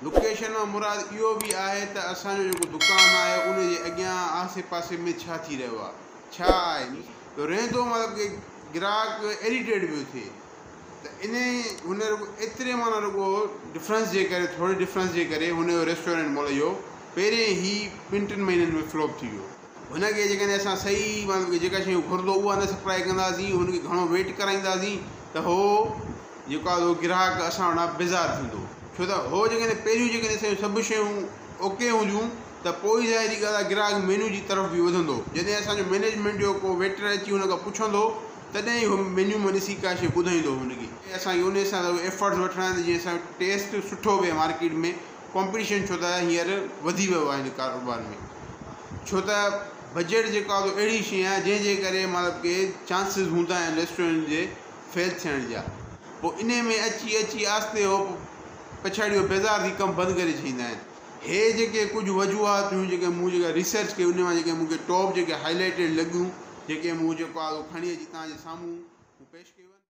Location مان مراد اهو به آهي ته اسان جو جيڪو دڪان آهي ان جي اڳيان آسي پاسي ۾ ڇا ٿي رهيو آهي، ڇا آهي ته رهندو مطلب ڪي گراهڪ ايريٽيٽ پيو ٿئي ته ان هن رڳو ايتري معنيٰ رڳو ڊفرنس جي ڪري ٿوري ڊفرنس جي ڪري هن جو ريسٽورنٽ مول اهو پهرين ئي ٻن ٽن مهينن ۾ فلاپ ٿي ويو. هن کي جيڪڏهن اسان صحيح مطلب ڪي جيڪا شيء گهرندو اها نه سپلائي ڪنداسين هن کي گهڻو ويٽ ڪرائينداسين ته هو جيڪو آهي سو گراهڪ اسان وٽان بيزار ٿيندو ڇو ته هو جيڪڏهن پهريون جيڪڏهن اسان جون سڀ شيون اوڪي هونديون ته پوء ئي ظاهري ڳالهه آهي گراهڪ مينيو جي طرف به وڌندو. جڏهن اسان جو مئنيجمينٽ جو ڪو ويٽر اچي هن کان پڇندو تڏهن ئي هو مينيو مان ڏسي ڪا شيء ٻڌائيندو هن کي. اسان کي ان حساب سان ايفرٽس وٺڻا آهن ته جيئن اسان جو ٽيسٽ سٺو پئي مارڪيٽ ۾ ڪامپٽيشن ڇو ته هينئر وڌي ويو آهي هن ڪاروبار ۾ ڇو ته بجيٽ جيڪو آهي سو اهڙي شيء آهي جنهن جي ڪري مطلب ڪي چانسز هوندا آهن ريسٽورنٽ جي فيل ٿيڻ جا پوء انهي ۾ اچي اچي آهستي هو پڇاڙي هو بيزار ٿي ڪم بند ڪري ڇڏيندا آهن. هي جيڪي ڪجهه وجوهات هيون جيڪي مون جيڪا ريسرچ ڪئي انهي مان جيڪي مون کي ٽاپ جيڪي هائي لائيٽيڊ لڳيون جيڪي مون جيڪو آهي سو کڻي اچي توهان جي سامهون مون پيش ڪيون آهن.